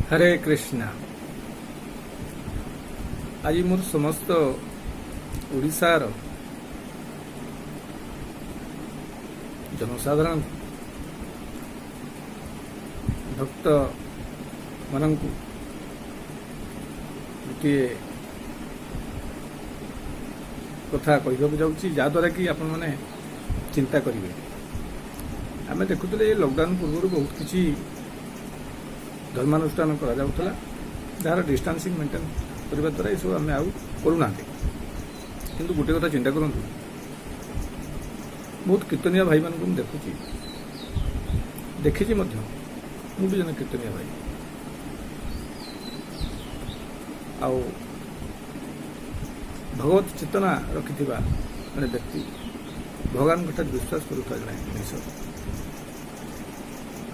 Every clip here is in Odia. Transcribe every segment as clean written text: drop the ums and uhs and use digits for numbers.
ହରେ କୃଷ୍ଣା। ଆଜି ମୋର ସମସ୍ତ ଓଡ଼ିଶାର ଜନସାଧାରଣ, ଭକ୍ତ ମାନଙ୍କୁ ଗୋଟିଏ କଥା କହିବାକୁ ଯାଉଛି, ଯାହାଦ୍ୱାରା କି ଆପଣମାନେ ଚିନ୍ତା କରିବେ। ଆମେ ଦେଖୁଥିଲେ, ଏ ଲକଡାଉନ ପୂର୍ବରୁ ବହୁତ କିଛି ଧର୍ମାନୁଷ୍ଠାନ କରାଯାଉଥିଲା, ଯାହାର ଡିଷ୍ଟାନ୍ସିଂ ମେଣ୍ଟେନ୍ କରିବା ଦ୍ୱାରା ଏସବୁ ଆମେ ଆଉ କରୁନାହାନ୍ତି। କିନ୍ତୁ ଗୋଟେ କଥା ଚିନ୍ତା କରନ୍ତୁ, ବହୁତ କୀର୍ତ୍ତନିଆ ଭାଇମାନଙ୍କୁ ମୁଁ ଦେଖୁଛି, ଦେଖିଛି ମଧ୍ୟ। ମୁଁ ବି ଜଣେ କୀର୍ତ୍ତନିଆ ଭାଇ ଆଉ ଭଗବତ ଚେତନା ରଖିଥିବା ଜଣେ ବ୍ୟକ୍ତି, ଭଗବାନଙ୍କ ଠାରେ ବିଶ୍ୱାସ କରୁଥିବା ଜଣେ ମଣିଷ।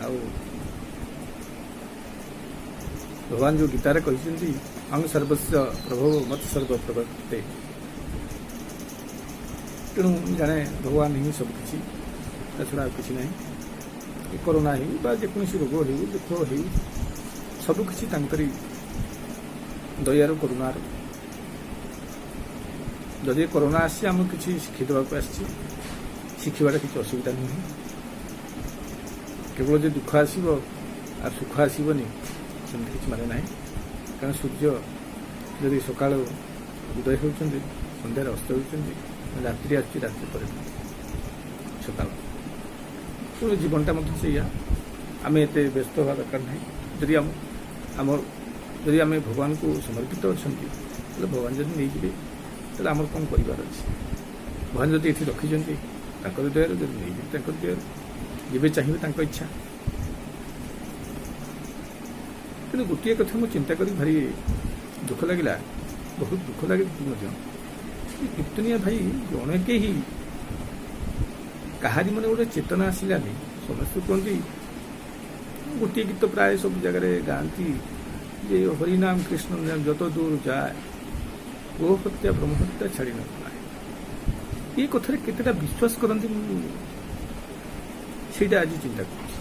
ଆଉ ଭଗବାନ ଯେଉଁ ଗୀତାରେ କହିଛନ୍ତି, "ଅହଂ ସର୍ବସ୍ୟ ପ୍ରଭବ ମତ୍ ସର୍ବ ପ୍ରବର୍ତ୍ତତେ", ତେଣୁ ମୁଁ ଜାଣେ ଭଗବାନ ହିଁ ସବୁକିଛି, ତା ଛଡ଼ା ଆଉ କିଛି ନାହିଁ। ଏ କରୋନା ହେଉ ବା ଯେକୌଣସି ରୋଗ ହେଉ, ଦୁଃଖ ହେଉ, ସବୁକିଛି ତାଙ୍କରି ଦୟାରୁ, କରୁଣାରୁ। ଯଦି କରୋନା ଆସିଛି, ଆମକୁ କିଛି ଶିଖେଇ ଦେବାକୁ ଆସିଛି। ଶିଖିବାଟା କିଛି ଅସୁବିଧା ନୁହେଁ। କେବଳ ଯେ ଦୁଃଖ ଆସିବ ଆଉ ସୁଖ ଆସିବନି, ସେମିତି କିଛି ମାନେ ନାହିଁ। କାରଣ ସୂର୍ଯ୍ୟ ଯଦି ସକାଳୁ ଉଦୟ ହେଉଛନ୍ତି, ସନ୍ଧ୍ୟାରେ ଅସ୍ତ ହେଉଛନ୍ତି, ରାତ୍ରି ଆସୁଛି, ରାତ୍ରି ପରେ ସକାଳ। ତେଣୁ ଜୀବନଟା ମଧ୍ୟ ସେଇଆ। ଆମେ ଏତେ ବ୍ୟସ୍ତ ହେବା ଦରକାର ନାହିଁ। ଯଦି ଆମ ଆମର ଯଦି ଆମେ ଭଗବାନଙ୍କୁ ସମର୍ପିତ ଅଛନ୍ତି, ତାହେଲେ ଭଗବାନ ଯଦି ନେଇଯିବେ, ତାହେଲେ ଆମର କ'ଣ କରିବାର ଅଛି? ଭଗବାନ ଯଦି ଏଠି ରଖିଛନ୍ତି, ତାଙ୍କର ଦୟାରୁ। ଯଦି ନେଇଯିବେ, ତାଙ୍କର ଦୟାରୁ। ଯେବେ ଚାହିଁବେ, ତାଙ୍କ ଇଚ୍ଛା। କିନ୍ତୁ ଗୋଟିଏ କଥା ମୁଁ ଚିନ୍ତା କରି ଭାରି ଦୁଃଖ ଲାଗିଲା, ବହୁତ ଦୁଃଖ ଲାଗେ ମଧ୍ୟ। କୀର୍ତ୍ତନିଆ ଭାଇ ଜଣେ କେହି, କାହାରି ମନେ ଗୋଟେ ଚେତନା ଆସିଲାନି। ସମସ୍ତେ କୁହନ୍ତି, ଗୋଟିଏ ଗୀତ ପ୍ରାୟ ସବୁ ଜାଗାରେ ଗାଆନ୍ତି ଯେ "ହରିନାମ କୃଷ୍ଣ ନାମ ଯତ ଦୂର ଯାଏ, ଗୋ ହତ୍ୟା ବ୍ରହ୍ମ ହତ୍ୟା ଛାଡ଼ି ନ ପାଏ"। ଏ କଥାରେ କେତେଟା ବିଶ୍ୱାସ କରନ୍ତି, ମୁଁ ସେଇଟା ଆଜି ଚିନ୍ତା କରୁଛି।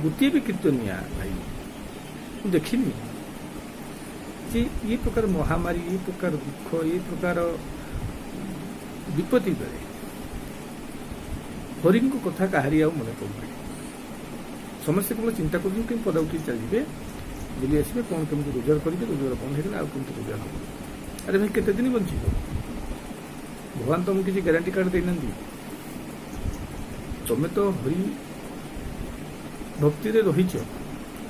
ଗୋଟିଏ ବି କୀର୍ତ୍ତନିଆ ଭାଇ ମୁଁ ଦେଖିନି ଯେ ଏ ପ୍ରକାର ମହାମାରୀ, ଏ ପ୍ରକାର ଦୁଃଖ, ଏ ପ୍ରକାର ବିପତ୍ତି ବେଳେ ହରିଙ୍କ କଥା କାହାରି ଆଉ ମନେ ପଡୁନାହିଁ। ସମସ୍ତେ କେବଳ ଚିନ୍ତା କରୁଛନ୍ତି କେମିତି ପଦାକୁ ଟିକେ ଚାଲିଯିବେ, ବୁଲି ଆସିବେ, କ'ଣ କେମିତି ରୋଜଗାର କରିବେ, ରୋଜଗାର ବନ୍ଦ ହେଇଗଲେ ଆଉ କେମିତି ରୋଜଗାର ହେବ। ଆରେ ଭାଇ, କେତେ ଦିନ ବଞ୍ଚିବ? ଭଗବାନ ତମକୁ କିଛି ଗ୍ୟାରେଣ୍ଟି କାର୍ଡ ଦେଇନାହାନ୍ତି। ତମେ ତ ହରି ଭକ୍ତିରେ ରହିଛ।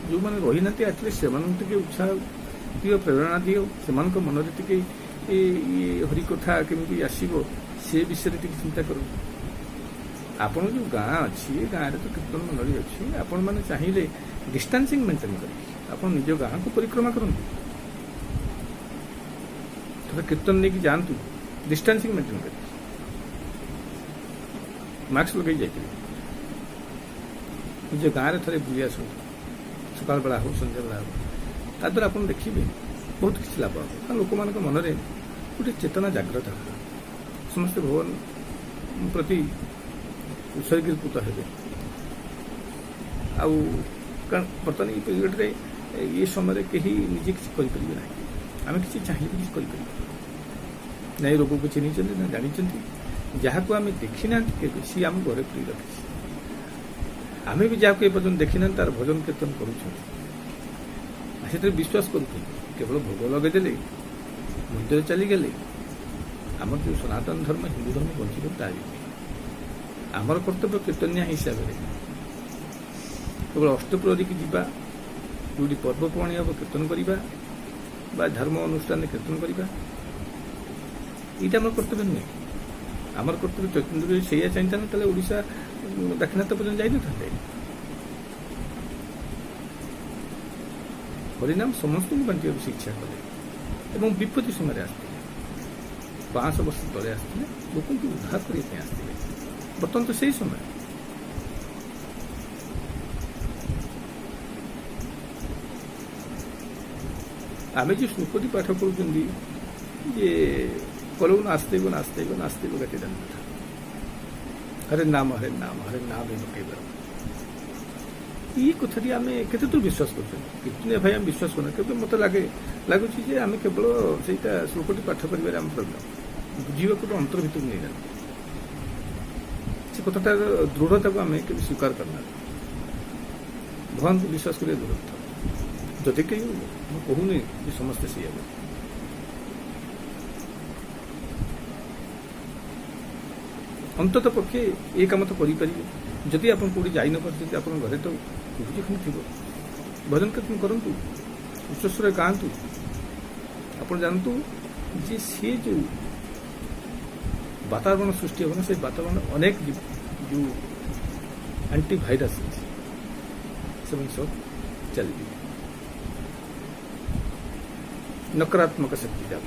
ଯେଉଁମାନେ ରହିନାହାନ୍ତି, ଆଟଲିଷ୍ଟ ସେମାନଙ୍କୁ ଟିକେ ଉତ୍ସାହ ଦିଅ, ପ୍ରେରଣା ଦିଅ। ସେମାନଙ୍କ ମନରେ ଟିକେ ଇଏ ହରି କଥା କେମିତି ଆସିବ, ସେ ବିଷୟରେ ଟିକେ ଚିନ୍ତା କର। ଆପଣ ଯେଉଁ ଗାଁ ଅଛି, ଗାଁରେ ତ କୀର୍ତ୍ତନ ମଣ୍ଡଳୀ ଅଛି। ଆପଣମାନେ ଚାହିଁଲେ ଡିଷ୍ଟାନ୍ସିଂ ମେଣ୍ଟେନ୍ କରିକି ଆପଣ ନିଜ ଗାଁକୁ ପରିକ୍ରମା କରନ୍ତୁ। ଥରେ କୀର୍ତ୍ତନ ନେଇକି ଯାଆନ୍ତୁ, ଡିଷ୍ଟାନ୍ସିଂ ମେଣ୍ଟେନ୍ କରିକି, ମାସ୍କ ଲଗେଇ ଯାଇପାରିବେ। ନିଜ ଗାଁରେ ଥରେ ବୁଲି ଆସନ୍ତୁ, ସକାଳ ବେଳା ହଉ, ସନ୍ଧ୍ୟା ବେଳା ହଉ। ତା ଦ୍ୱାରା ଆପଣ ଦେଖିବେ ବହୁତ କିଛି ଲାଭ ହେବ। କାରଣ ଲୋକମାନଙ୍କ ମନରେ ଗୋଟେ ଚେତନା ଜାଗ୍ରତ ହେବ। ସମସ୍ତେ ଭଗବାନ ପ୍ରତି ଉତ୍ସର୍ଗୀକୃତ ହେବେ। ଆଉ କାରଣ ବର୍ତ୍ତମାନ ଏଇ ପିରିୟଡ଼ରେ, ଏ ସମୟରେ କେହି ନିଜେ କିଛି କରିପାରିବେ ନାହିଁ। ଆମେ କିଛି ଚାହିଁଲେ କିଛି କରିପାରିବା ନାଇଁ। ରୋଗକୁ ଚିହ୍ନିଛନ୍ତି ନା ଜାଣିଛନ୍ତି? ଯାହାକୁ ଆମେ ଦେଖିନାହାନ୍ତି କେବେ, ସିଏ ଆମ ଘରେ ପୁରେଇ ରଖିଛି। ଆମେ ବି ଯାହାକୁ ଏପର୍ଯ୍ୟନ୍ତ ଦେଖିନାହାନ୍ତି, ତାର ଭଜନ କୀର୍ତ୍ତନ କରୁଛନ୍ତି, ସେଥିରେ ବିଶ୍ୱାସ କରୁଛନ୍ତି। କେବଳ ଭୋଗ ଲଗେଇଦେଲେ, ମନ୍ଦିର ଚାଲିଗଲେ ଆମର ଯେଉଁ ସନାତନ ଧର୍ମ, ହିନ୍ଦୁ ଧର୍ମ ବଞ୍ଚିବ, ତା ବି ନୁହେଁ। ଆମର କର୍ତ୍ତବ୍ୟ କୀର୍ତ୍ତନିଆ ହିସାବରେ କେବଳ ଅଷ୍ଟପ୍ରହରୀକି ଯିବା, ଯେଉଁଠି ପର୍ବପର୍ବାଣୀ ହେବ କୀର୍ତ୍ତନ କରିବା ବା ଧର୍ମ ଅନୁଷ୍ଠାନରେ କୀର୍ତ୍ତନ କରିବା, ଏଇଟା ଆମର କର୍ତ୍ତବ୍ୟ ନୁହେଁ। ଆମର କର୍ତ୍ତବ୍ୟ, ଚୈତନ୍ୟ ଯଦି ସେଇଆ ଚାହିଁଥାନ୍ତେ, ତାହେଲେ ଓଡ଼ିଶା ଦାକ୍ଷିଣାତ୍ୟ ପର୍ଯ୍ୟନ୍ତ ଯାଇନଥାନ୍ତେ। ହରିନାମ ସମସ୍ତଙ୍କୁ ବାଣ୍ଟିବାକୁ ସେ ଇଚ୍ଛା କଲେ ଏବଂ ବିପତ୍ତି ସମୟରେ ଆସିଥିଲେ। 500 ବର୍ଷ ତଳେ ଆସିଥିଲେ, ଲୋକଙ୍କୁ ଉଦ୍ଧାର କରିବା ପାଇଁ ଆସିଥିଲେ। ବର୍ତ୍ତମାନ ତ ସେଇ ସମୟ। ଆମେ ଯେଉଁ ଶ୍ଲୋକଟି ପାଠ କରୁଛନ୍ତି ଯେ "କଲୌ ନାସ୍ତୈବ ନାସ୍ତୈବ ନାସ୍ତୈବ ଗତିରନ୍ୟଥା, ହରେ ନାମ ହରେ ନାମ ହରେ ନାମ ଏବ କେବଳମ୍"। ଇଏ କଥାଟି ଆମେ କେତେ ଦୂର ବିଶ୍ୱାସ କରୁଛନ୍ତି? କୀର୍ତ୍ତନିଆ ଭାଇ, ଆମେ ବିଶ୍ୱାସ କରୁନା, କିନ୍ତୁ ମୋତେ ଲାଗୁଛି ଯେ ଆମେ କେବଳ ସେଇଟା ଶ୍ଲୋକଟି ପାଠ କରିବାରେ ଆମ ପ୍ରୋବ୍ଲେମ୍, ବୁଝିବାକୁ ତ ଅନ୍ତର ଭିତରକୁ ନେଇନାହାନ୍ତି। ସେ କଥାଟାର ଦୃଢ଼ତାକୁ ଆମେ କେବେ ସ୍ୱୀକାର କରିନାହାନ୍ତି। ଭଗବାନଙ୍କୁ ବିଶ୍ୱାସ କରିବା ଦୂର କଥା। ଯଦି କେହି, ମୁଁ କହୁନି ଯେ ସମସ୍ତେ ସେଇଆ ବୋଲି। ଅନ୍ତତଃ ପକ୍ଷେ ଏ କାମ ତ କରିପାରିବେ। ଯଦି ଆପଣ କେଉଁଠି ଯାଇ ନ ପାରୁଛନ୍ତି, ଆପଣଙ୍କ ଘରେ ତ ଗୁରୁଜୀ ଖଣ୍ଡେ ଥିବ, ଭଜନ କୀର୍ତ୍ତନ କରନ୍ତୁ, ଉଚ୍ଚସ୍ୱରରେ ଗାଆନ୍ତୁ। ଆପଣ ଜାଣନ୍ତୁ ଯେ ସିଏ ଯେଉଁ ବାତାବରଣ ସୃଷ୍ଟି ହେବ ନା, ସେ ବାତାବରଣ ଅନେକ ଯେଉଁ ଆଣ୍ଟିଭାଇରସ୍ ଅଛି, ସେମାନେ ସବୁ ଚାଲିଯିବେ। ନକାରାତ୍ମକ ଶକ୍ତି ଯାକ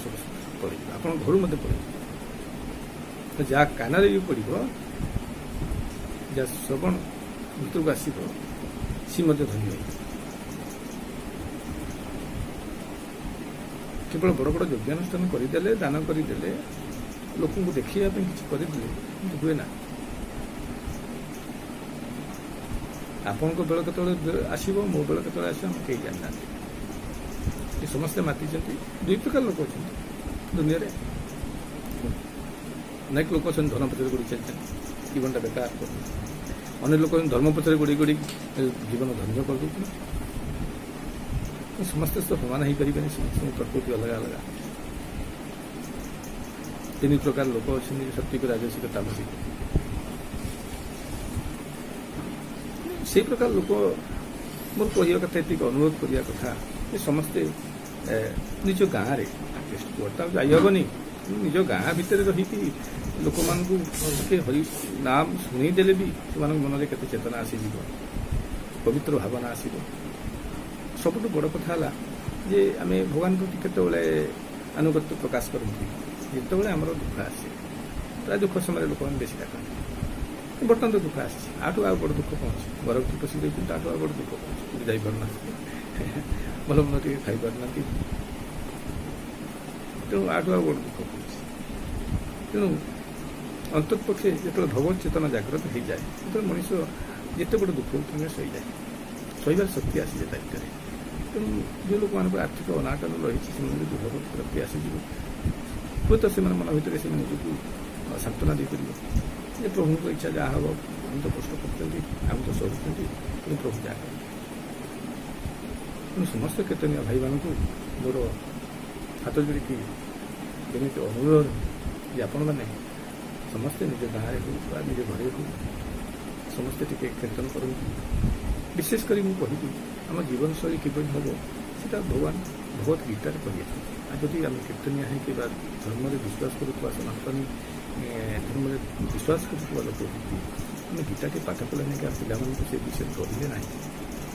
ସବୁ ପଳେଇଯିବ, ଆପଣଙ୍କ ଘରୁ ମଧ୍ୟ ପଳେଇଯିବ। ତ ଯାହା କାନରେ ବି ପଡ଼ିବ, ଯାହା ଶ୍ରବଣ ଭିତରକୁ ଆସିବ, ସିଏ ମଧ୍ୟ ଧନ୍ୟ ହେଇଯିବ। କେବଳ ବଡ଼ ବଡ଼ ଯଜ୍ଞାନୁଷ୍ଠାନ କରିଦେଲେ, ଦାନ କରିଦେଲେ, ଲୋକଙ୍କୁ ଦେଖେଇବା ପାଇଁ କିଛି କରିଦେଲେ କିନ୍ତୁ ହୁଏ ନା। ଆପଣଙ୍କ ବେଳ କେତେବେଳେ ଆସିବ, ମୋ ବେଳ କେତେବେଳେ ଆସିବ, ଆମେ କେହି ଜାଣିନାହାନ୍ତି। ଏ ସମସ୍ତେ ମାତିଛନ୍ତି। ଦୁଇ ପ୍ରକାର ଲୋକ ଅଛନ୍ତି ଦୁନିଆରେ। ଅନେକ ଲୋକ ଅଛନ୍ତି ଧନ ପଛରେ ଗୋଡ଼ି ଚାଲିଛନ୍ତି, ଜୀବନଟା ବେକାର କରୁଛନ୍ତି। ଅନେକ ଲୋକ ଅଛନ୍ତି ଧର୍ମ ପଛରେ ଗୋଡ଼ି ଗୋଡ଼ି ଜୀବନ ଧନ୍ୟ କରିଦେଉଛନ୍ତି। ସମସ୍ତେ ତ ସମାନ ହେଇପାରିବେନି, ସମସ୍ତଙ୍କ ପ୍ରକୃତି ଅଲଗା ଅଲଗା। ତିନି ପ୍ରକାର ଲୋକ ଅଛନ୍ତି, ସାତ୍ତ୍ୱିକ, ରାଜସିକ, ତାମସିକ। ସେଇ ପ୍ରକାର ଲୋକ, ମୋର କହିବା କଥା ଏତିକି, ଅନୁରୋଧ କରିବା କଥା ଯେ ସମସ୍ତେ ନିଜ ଗାଁରେ, ଆଟଲିଷ୍ଟ କୁଆଡ଼େ ତ ଆଉ ଯାଇହେବନି, ନିଜ ଗାଁ ଭିତରେ ରହିକି ଲୋକମାନଙ୍କୁ ଟିକେ ହରି ନାମ ଶୁଣେଇଦେଲେ ବି ସେମାନଙ୍କ ମନରେ କେତେ ଚେତନା ଆସିଯିବ, ପବିତ୍ର ଭାବନା ଆସିବ। ସବୁଠୁ ବଡ଼ କଥା ହେଲା ଯେ ଆମେ ଭଗବାନ ପ୍ରତି କେତେବେଳେ ଆନୁଗତ୍ୟ ପ୍ରକାଶ କରନ୍ତି? ଯେତେବେଳେ ଆମର ଦୁଃଖ ଆସେ। ପ୍ରାୟ ଦୁଃଖ ସମୟରେ ଲୋକମାନେ ବେଶୀ ଡାକନ୍ତି। ବର୍ତ୍ତମାନ ତ ଦୁଃଖ ଆସିଛି, ଆଠୁ ଆଉ ବଡ଼ ଦୁଃଖ କ'ଣ ଅଛି? ଘର ଭିତରେ ପଶି ଯାଇଛନ୍ତି, ତାଠୁ ଆଉ ବଡ଼ ଦୁଃଖ କ'ଣ ଅଛି? କୋଉଠି ଯାଇପାରୁନାହାନ୍ତି, ଭଲ ମନ୍ଦ ଟିକେ ଖାଇପାରୁନାହାନ୍ତି, ତେଣୁ ଆଠୁ ଆଉ ବଡ଼ ଦୁଃଖ କ'ଣ ଅଛି? ତେଣୁ ଅନ୍ତତଃ ପକ୍ଷେ ଯେତେବେଳେ ଭଗବତ ଚେତନା ଜାଗ୍ରତ ହେଇଯାଏ, ସେତେବେଳେ ମଣିଷ ଯେତେ ବଡ଼ ଦୁଃଖ ଉଠେ ସହିଯାଏ, ସହିବାର ଶକ୍ତି ଆସିଯାଏ ତା ଭିତରେ। ତେଣୁ ଯେଉଁ ଲୋକମାନଙ୍କର ଆର୍ଥିକ ଅନାଟନ ରହିଛି, ସେମାନେ ଯଦି ଭଗବତ ପ୍ରାପ୍ତି ଆସିଯିବ, ହୁଏତ ସେମାନେ ମନ ଭିତରେ ସେମାନେ ନିଜକୁ ସାନ୍ତ୍ୱନା ଦେଇପାରିବେ ଯେ ପ୍ରଭୁଙ୍କ ଇଚ୍ଛା ଯାହା ହେବ, ଆମେ ତ କଷ୍ଟ କରୁଛନ୍ତି, ଆମେ ତ ସହୁଛନ୍ତି, ତେଣୁ ପ୍ରଭୁ ଯାହା କରିବେ। ତେଣୁ ସମସ୍ତ କୀର୍ତ୍ତନୀୟ ଭାଇମାନଙ୍କୁ ମୋର ହାତ ଯୋଡ଼ିକି ଯେମିତି ଅନୁରୋଧ ଯେ ଆପଣମାନେ ସମସ୍ତେ ନିଜ ଗାଁରେ ହେଉ ବା ନିଜ ଘରେ ହେଉ, ସମସ୍ତେ ଟିକେ କୀର୍ତ୍ତନ କରନ୍ତୁ। ବିଶେଷ କରି ମୁଁ କହିବି, ଆମ ଜୀବନଶୈଳୀ କିପରି ହେବ ସେଟା ଭଗବାନ ଭଗବତ ଗୀତାରେ କହିଅଛନ୍ତି। ଆଉ ଯଦି ଆମେ କୀର୍ତ୍ତନୀୟ ହେଇକି ବା ଧର୍ମରେ ବିଶ୍ୱାସ କରୁଥିବା, ସନାତନୀ ଧର୍ମରେ ବିଶ୍ୱାସ କରୁଥିବା ଲୋକ ହେଇକି ଆମେ ଗୀତାଟି ପାଠ କଲେ ନାହିଁ କି ପିଲାମାନଙ୍କୁ ସେ ବିଷୟରେ କହିଲେ ନାହିଁ,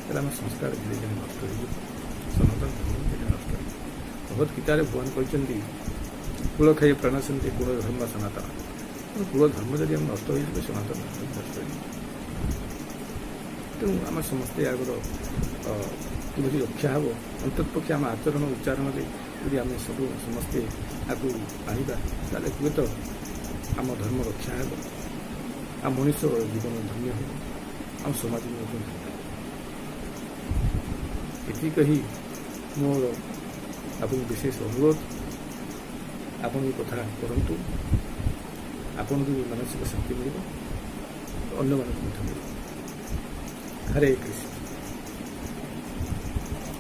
ତାହେଲେ ଆମ ସଂସ୍କାର ଧୀରେ ଧୀରେ ନଷ୍ଟ ହେଇଯିବ, ସନାତନ ଧର୍ମ ଧୀରେ ନଷ୍ଟ ହେଇଯିବ। ଭଗବତ ଗୀତାରେ ଭଗବାନ କହିଛନ୍ତି, କୁଳ ଖାଇ ପ୍ରାଣ ସେମିତି କୁଳ ଧର୍ମ ସନାତନ। ତେଣୁ କୁଳ ଧର୍ମ ଯଦି ଆମେ ନଷ୍ଟ ହେଇଯିବ, ସନାତନ ଧର୍ମ ନଷ୍ଟ ହେଇଯିବ। ତେଣୁ ଆମେ ସମସ୍ତେ ଆଗର କିଭଳି ରକ୍ଷା ହେବ, ଅନ୍ତତଃ ପକ୍ଷେ ଆମ ଆଚରଣ ଉଚ୍ଚାରଣରେ ଯଦି ଆମେ ସବୁ ସମସ୍ତେ ଆକୁ ଆଣିବା, ତାହେଲେ ହୁଏତ ଆମ ଧର୍ମ ରକ୍ଷା ହେବ, ଆମ ମଣିଷ ଜୀବନ ଧନ୍ୟ ହେବ, ଆମ ସମାଜ ମଧ୍ୟ ଧନ୍ୟ ହେବ। ଏତିକି କହି ମୋର ଆପଣଙ୍କୁ ବିଶେଷ ଅନୁରୋଧ, ଆପଣ ଏ କଥା କରନ୍ତୁ, ଆପଣଙ୍କୁ ବି ମାନସିକ ଶାନ୍ତି ମିଳିବ, ଅନ୍ୟମାନଙ୍କୁ ମଧ୍ୟ ମିଳିବ। ହରେ କୃଷ୍ଣ।